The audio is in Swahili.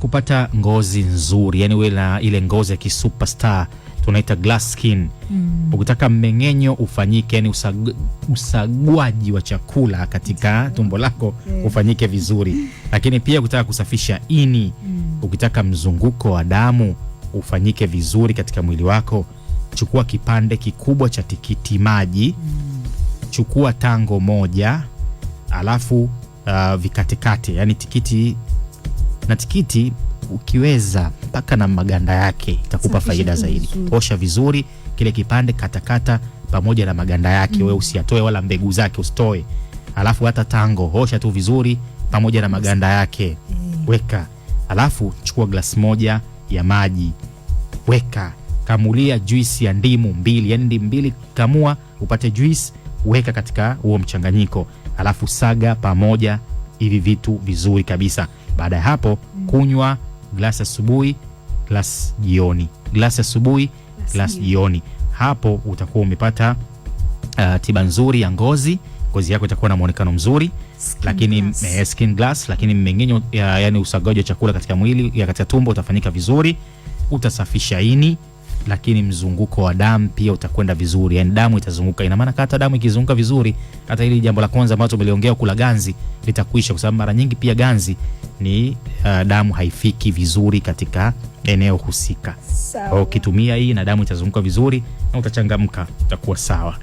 Kupata ngozi nzuri, yani uwe na ile ngozi ya kisuperstar tunaita glass skin. Ukitaka mmeng'enyo ufanyike, yani usagwaji wa chakula katika tumbo lako ufanyike vizuri, lakini pia ukitaka kusafisha ini, ukitaka mzunguko wa damu ufanyike vizuri katika mwili wako, chukua kipande kikubwa cha tikiti maji, chukua tango moja, alafu vikatekate, yani tikiti na tikiti ukiweza mpaka na maganda yake itakupa Safisha faida tu zaidi. vizuri. Osha vizuri kile kipande, katakata pamoja na maganda yake, wewe usiyatoe wala mbegu zake usitoe. Alafu hata tango osha tu vizuri pamoja na maganda yake, weka. Alafu chukua glasi moja ya maji, weka, kamulia juisi ya ndimu mbili, yani ndimu mbili kamua upate juisi, weka katika huo mchanganyiko, alafu saga pamoja hivi vitu vizuri kabisa. Baada ya hapo, kunywa glasi asubuhi, glasi jioni, glasi asubuhi, glasi jioni. Hapo utakuwa umepata tiba nzuri ya ngozi, ngozi yako itakuwa na muonekano mzuri. Skin Lakini glass. Skin glass, lakini mmeng'enyo yani usagaji wa chakula katika mwili ya katika tumbo utafanyika vizuri, utasafisha ini, lakini mzunguko wa damu pia utakwenda vizuri, yani damu itazunguka. Ina maana hata damu ikizunguka vizuri, hata hili jambo la kwanza ambalo tumeliongea kula ganzi litakuisha, kwa sababu mara nyingi pia ganzi ni damu haifiki vizuri katika eneo husika. Sawa. Kwa hiyo ukitumia hii na damu itazunguka vizuri na utachangamka, utakuwa sawa.